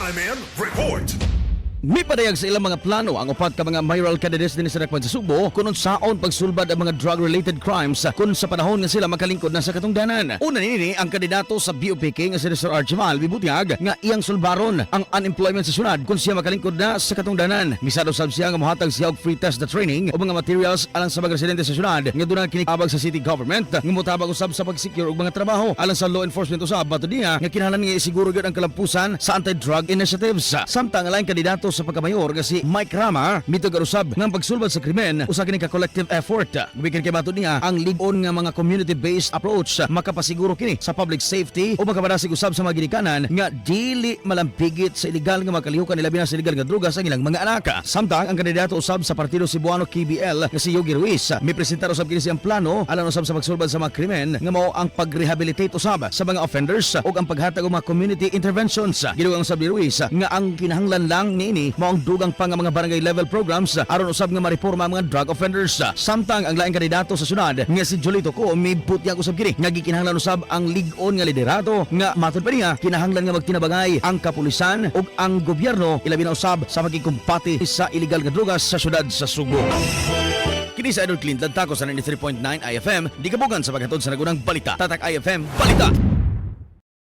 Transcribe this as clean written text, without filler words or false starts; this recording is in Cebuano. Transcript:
Chime in, report. Mipadayag sa ilang mga plano ang upat ka mga mayoral candidates dinhi sa Dakpan sa Sugbo kung unsaon pagsulbad ang mga drug-related crimes kung sa panahon nga sila makalingkod na sa katungdanan. Una niini, ang kandidato sa BUPK nga si Mr. Archimal mibutyag nga iyang sulbaron ang unemployment sa syudad kung siya makalingkod na sa katungdanan. Misado sab siya nga mohatag siya og free test the training o mga materials alang sa mga residente sa syudad nga dunay kinitabag sa city government nga motabang usab sa pag-secure og mga trabaho. Alang sa law enforcement usab, matud niya nga kinahanglan nga isiguro gyud ang kalampusan sa anti-drug initiatives. Samtang ang laing kandidato sa pagkamayor nga si Mike Rama mitugar usab nga ang pagsulbad sa krimen usa kini ka collective effort. Gumikan kay matud niya, ang lig-on nga mga community-based approach makapasiguro kini sa public safety o makapadasig usab sa mga ginikanan nga dili malambigit sa illegal nga makalihukan, ilabi na sa illegal nga droga sa ilang mga anak. Samtang ang kandidato usab sa Partido Cebuano KBL nga si Yogi Ruiz mipresentar usab kini siyang plano alang usab sa pagsulbad sa mga krimen nga mao ang pag-rehabilitate usab sa mga offenders ug ang paghatag og mga community interventions. Gidugang usab ni Ruiz nga ang kinahanglan lang niini mao ang dugang pa nga mga barangay level programs aron usab nga mareporma ang mga drug offenders. Samtang ang laing kandidato sa syudad nga si Julito Co mibutyag usab kini nga gikinahanglan usab ang lig-on nga liderato nga matud pa niya kinahanglan nga magtinabangay ang kapulisan ug ang gobyerno, ilabi na usab sa pagkikumbati sa illegal nga drogas sa syudad sa Sugbo. Kini sa Idol Clint Lantaco sa 93.9 IFM, di kabugan sa paghatod sa nagunang balita. Tatak IFM, Balita!